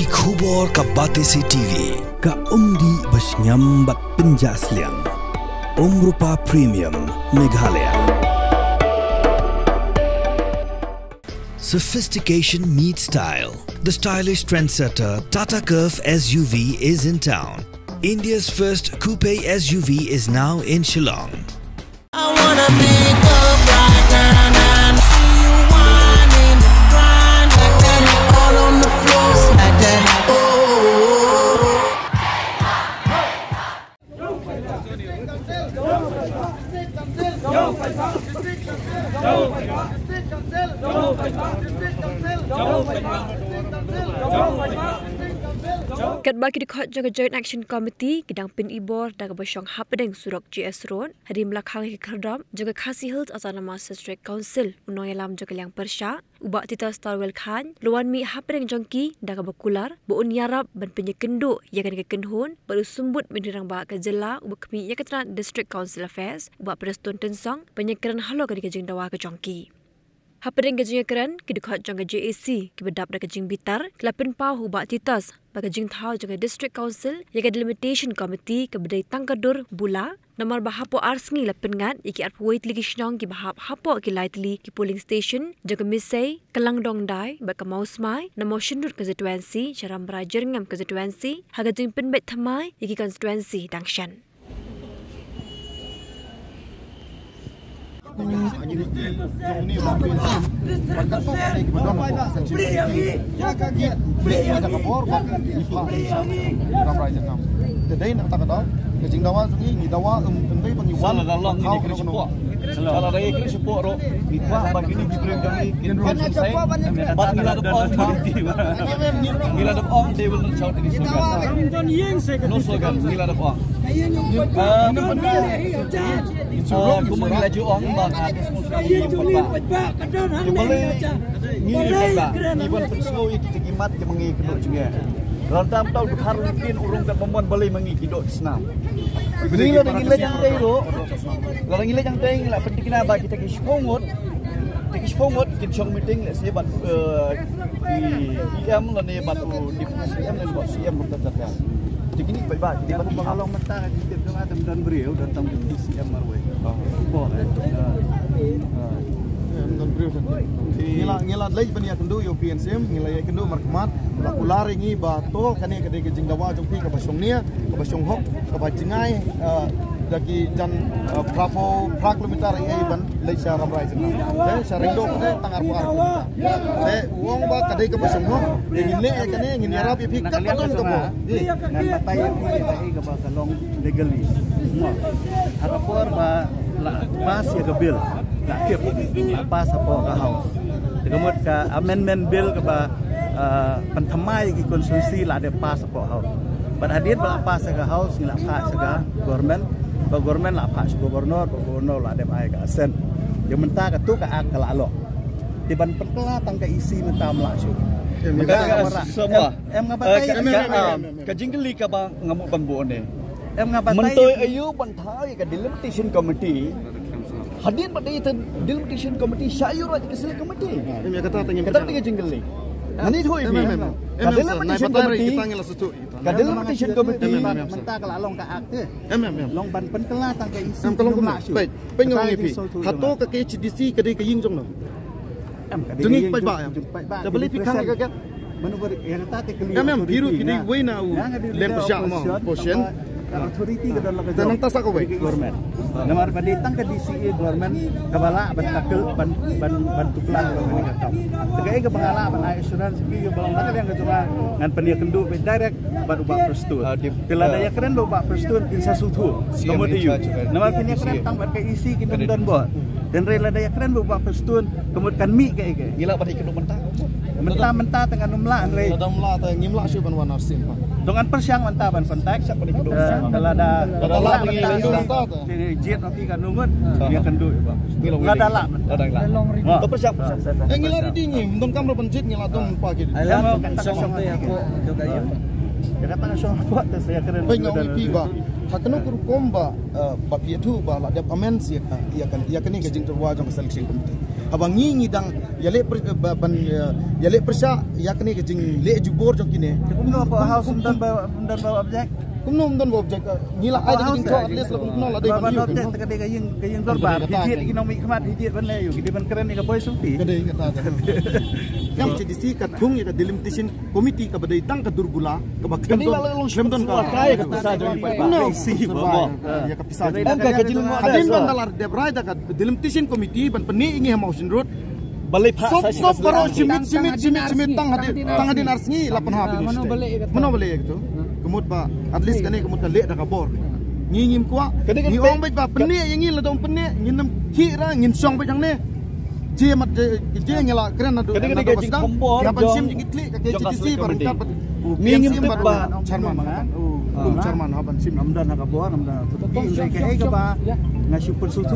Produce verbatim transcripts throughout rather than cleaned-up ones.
Khubor ka Batesi T V, ka umdih ba shngiam bad pynjah sliang. Umrupa Premium, Meghalaya. Sophistication meets style. The stylish trendsetter Tata Curvv S U V is in town. India's first coupe S U V is now in Shillong. I wanna make up right now, now. See you whining, grind like that, all on the floor, like that. Oh. Katba ki dkhot jong ka Joint Action Committee ki dang pynibor da kaba shong hapdeng surok G S Road, hadien ba la khang ïa ki khyrdop jong ka Khasi Hills Autonomous District Council u nongïalam jong ka liang pyrshah, u Bah Titus Tarwel Chyne, la wan mih hapdeng jong ki da kaba kular ba un ïarap ban pynïakynduh ïa kane ka kynhun bad u Symbud Myntri Rangbah ka jylla uba khmih ïa ka tnat District Council Affairs, u Bah Prestone Tynsong, ban ïakren halor kane ka jingdawa ka jong ki. Hapdeng ka jingïakren, ki dkhot jong ka J A C kiba dap da ka jingbitar ki la pynpaw ha u Bah Titus ba ka jingthaw jong ka District Council ïa ka Delimitation Committee kaba dei tang ka dur bula, namar ba hapoh ar sngi la pynngat ïa ki arphew wei tylli ki shnong kiba hap hapoh ki lai tylli ki polling station jong ka Misei, ka Langdongdai bad ka Mawsmai, na Mawshynrut Constituency sha Rambrai Jyrngam Constituency, ha ka jingpynbeit thymmai ïa ki constituency dang shen. Te dei na kata ka daw ka jingdawa jong ngi, ngi dawa, em, em, dei ba ngi wan. Sa la da long ngi kren shapoh. Sa la da ngi kren shapoh ruh, ngi kwah ba kine ki briew jong ngi kin wan shisha. Bad ngi la dep ong ba, ngi la dep ong they will not shout any slogan. No slogan, ngi la dep ong. Ah, ah, kumba ngi la ju ong ba nga dei sngewsih ïa ki paidbah. Te balei ngi paidbah ngi ban pynsngew ïa kita ki mat kiba ngi kynduh jingeh. Lada ym tau dkhar lyntin u rung kat ba mon, balei ma ngi ki doh ki snam. Ngi lada ngi leit hangtei ruh, lada ngi leit hangtei ngi la pynthikna ba kita ki shiphew ngut, kita ki shiphew ngut kin shong meeting lehse bad, eh, ki E M lane bad u Deputy C M lane bad C M bad kata kata. Te kine paidbah ki dei ban pynlong mynta ka jingtip jong nga, te ym don briew, don tang Deputy C M marwei. Em, don briew. Ngi la, ngi la leit ban ïakynduh ïa u P N C M, ngi la ïakynduh markhmat, la kular ïa ngi ba to kane ka dei ka jingdawa jong phi kaba shongnia, kaba shonghok, kaba jngai, eh, da ki jan, eh, phra phew phra kilometer ïa ban leit sha Rambrai Jyrngam. Te sha Ringdoh te tang arphew ar kilometer. Te u ong ba ka dei kaba shonghok, te ngin leh ïa kane, ngin ïarap ïa phi katba don kaba. Ngan batai ïa phi ïa kaei kaba ka long legally. Mo. Ha ka por ba la pass ïa ka bill, la tip, la pass hapoh ka House. Te ka mut ka amendment bill kaba, ah, pynthymmai ïa ki constituency la dep pass hapoh House. Bad hadien ba la pass sha ka House ngi la phah sha ka government, ba government la phah sha governor, ba governor la dep ai ka assent. Te mynta katu ka act ka la long. Te ban pynkylla tang ka E C mynta ym lah shuh. Mynta ka, ka, em, em nga batai, eh, ka, ka, em, em, em, em, ka jingkylli kaba nga mut ban buh ne. Em nga batai. Myntoi aïu ban thaw ïa ka delimitation committee? Hadien ba dei ta delimitation committee sha ïoh ruh ka select committee. Em, ïa kata tang, kata tang ka jingkylli. Ngan ïathuh ïa phi. Em, em, em. Ka delimitation committee, ka delimitation committee mynta ka la long ka act te. Em, em, em. Long ban pynkylla tang ka E C. Em, ka long kumno? Peit, peit nga ong ïa phi. Hato ka K H A D C ka dei ka ïing jong no? Em, ka dei ka ïing jong paidbah, em. Da balei phi khang ïa ka gate? Mano ba ïa kata te kylli. Em, em, phi ruh phi dei wei na u lem pyrshah mo, opposition. Ka authority ka don la ka jong. Te nangta sa kawei. Government. Namar ba dei tang ka D C A government kaba lah ban tackle, ban, ban, ban tuklar ïa kane ka kam. Te kaei kaba nga lah ban ai assurance ïa phi, ïa ba long na ka liang ka jong nga, ngan pynïakynduh beit direct bad u Bah Prestone. Ah, te lada ïakren bad u Bah Prestone kin sa sngewthuh. Ka mut aïu. Namar kin ïakren tang bad ka E C kin ym don bor. Hynrei lada ïakren bad u Bah Prestone, ka mut kan mih kaei kaei. Ngi lah ban ïakynduh mynta. Mynta, mynta te ngan ym lah, hynrei lada ym lah te ngim lah shuh ban wan arsien pat. To ngan pyrshang mynta ban contact. Pyrshang ban ïakynduh. Eh, lada, lada lah te ngi ïakynduh mynta te. Te jied ma phi katno ngut, ïakynduh. Lada lah. Lada lah. To pyrshang, pyrshang. Eh, ngi lah ready ngi, ym donkam ruh ban jied, ngi lah don pa ki. Ai lah, kan shong te hapoh jong ka ïing. Ïa kata ka shong hapoh te sa ïakren. Peit nga ong ïa phi ba ha kano ka rukom ba, eh, ba phi ïathuh ba la dep amend ïa ka, ïa ka, ïa kane ka jingtyrwa jong ka selection committee. Haba ngi ngi dang ïaleh pyrshah, ba, ban, eh, ïaleh pyrshah ïa kane ka jingleh jubor jong kine. Kumno Upper House ym don ba, ym don ba object? Kumno ym don ba object? Eh, ngi la ai da ka jingthoh at least la kumno la dei ban ïoh, object. Ka dei ka ïing, ka ïing dorbar. Ka dei kata. Ki jied, ki nongmihkhmat ki jied ban leh ïoh, ki dei ban kren ïa ka boi sngewthuh. Ka dei kata. Ka M C D C ka thung ïa ka delimitation committee kaba dei tang ka dur bula, kaba khlem don, khlem don ka. Ka dei la long shuwa ka ïa ka pisa jong i paidbah. Kumno? Ïa ka pisa jong i paidbah. Em ka, ka jingmut hadien ba la dep rai da ka delimitation committee ban pyni ïa ngi ha Mawshynrut. Balei pha sob, sa sob baroh shimit, shimit, shimit, shimit tang hadien, tang hadien ar sngi la pynhap ïa ngi. Mano ba leh ïa kata? Ka mut ba at least kane ka mut ka leh da ka bor. Ngi ngim kwah. Ngi ong beit ba pyni ïa ngi, lada ym pyni ngin ym khih ra, ngin shong beit hangne. Je mat je, je ngi la kren naduh, naduh ba sdang. Ïa ban shim jingkitkhlieh ka K H A D C ba ryngkat bad u P M C bad u chairman. U chairman ha ban shim. Namdan ha ka bor, namdan ha ka bor.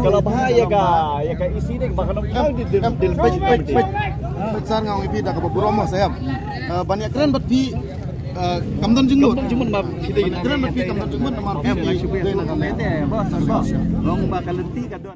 Ka la bha ïa ka, ïa ka E C dei ba ka nang dil dil. Peit, peit, peit, peit sar nga ong ïa phi da kaba burom mo sa em. Eh, ban ïa kren bad phi, eh, kam don jingmut. Kam don jingmut ma phi dei. Ban ïa kren bad phi kam don jingmut namar phi dei na ka lynti. Long ba ka lynti ka don.